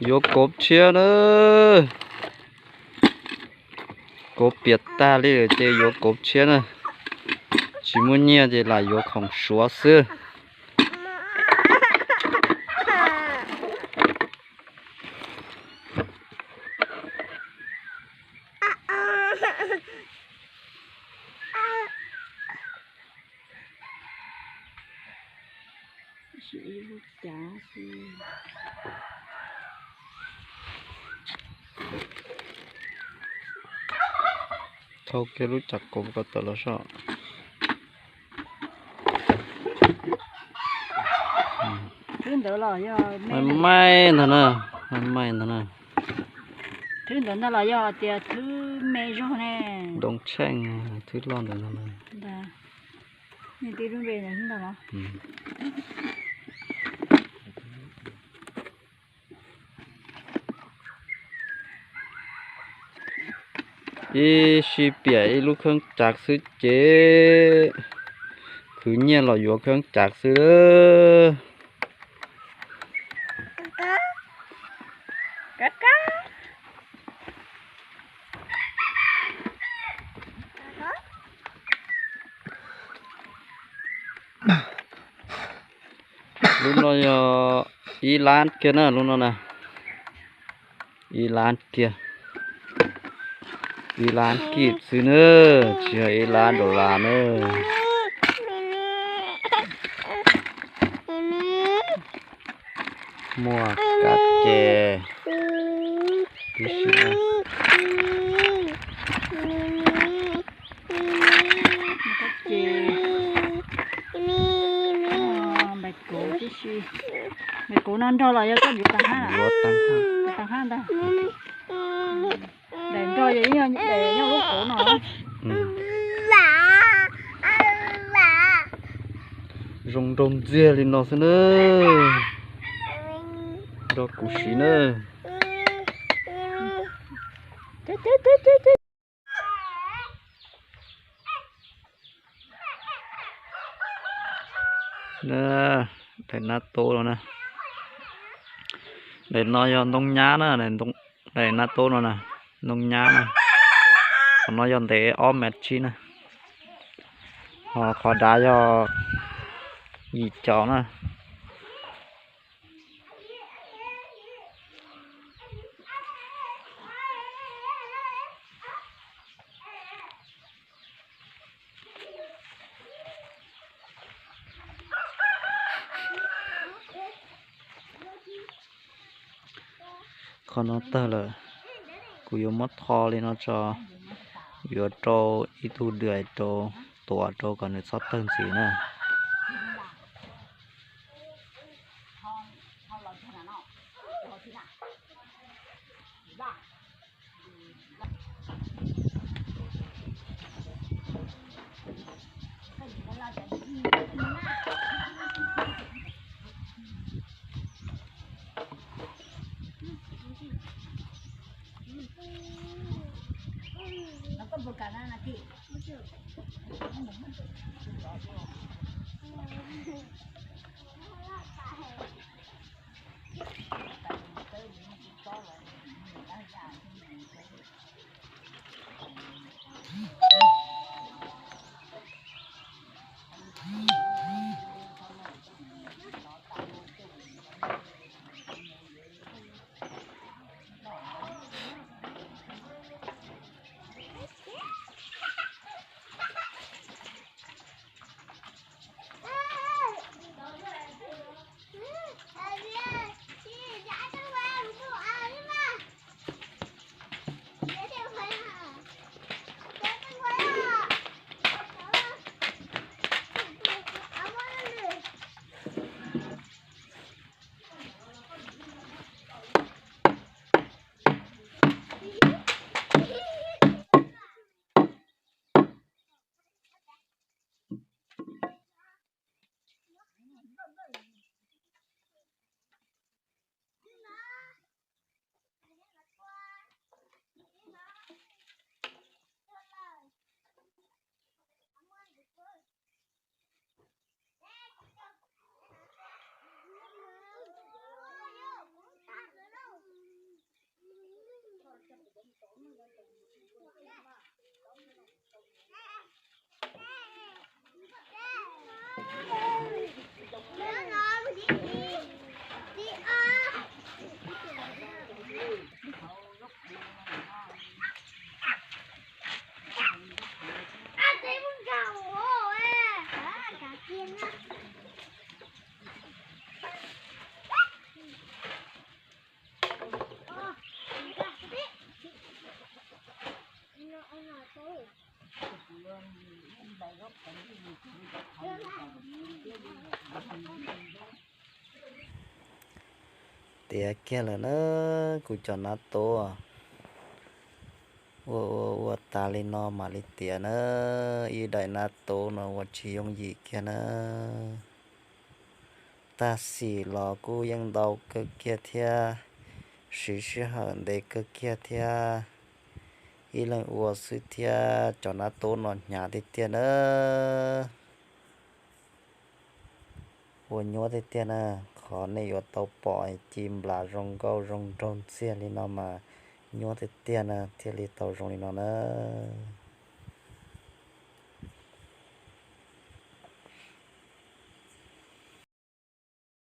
Yuav kauv tshiab na. Kauv piam tag li lawm ces yuav kauv tshiab na. Tsis muaj nyiaj ces lam yuav khoom suav xwb. Thau kiag lub cov kauv ko tawm los soj. Thwb ntawd los yog me, maib ntag na, maib ntag na. Thwb ntawd ntag los yog tias thwb me zog ne. Ntoo tsheej, thwb loj ntawd ntag na. Ntag. Nej tib lub npe ntawd ntag los. Ib sij piam ib lub kheeb tsav xwb ces khwv nyiaj los yuav kheeb tsav xwb. Lub no yog ib lab kiag na, lub no na. Ib lab kiag, ib lab kib xwb na, tsis yog ib lab dollar na. Muaj kab ke tib si na. Npais kuv tib si. Npais kuv no nrog los yog koj yuav tag hab? Yuav tag hab ntag. Daim nrog yog ib daim nyob lub kuv no. Zoo nraug ntxiag li no xwb na. Nrog kuv siv na. Daim nab tub no na. Daim no yog ntoo nyab na, daim nab tub no na, ntoo nyab na. Qhov no yog ntev ob mev tsib na. Ho qhov dav yog yim caum na. Qhov no tawg lawm, kuv yuav muab tho li no tso, yuav rau ib tug dais rau tuav rau kom nws txhob tawg ntxiv na. Tiav kiag lawm na, kuv cov nab tuv ua ua ua tas li no mam li tiav na. Ib daim nab tuv no ua tsis yooj yim kiag na. Tag sim los kuj yeej ntau kawg kiag thiab, siv sij hawm ntev kawg kiag thiab. Ib leeg ua xwb thiab cov nab tuv no hnyav tiag tiag na. Ua nyuaj tiag tiag na, qhov nej yuav tau pom ci nplas zoo nkauj zoo nraug ntxiag li no mas nyuaj tiag tiag na thiaj li tau zoo li no na.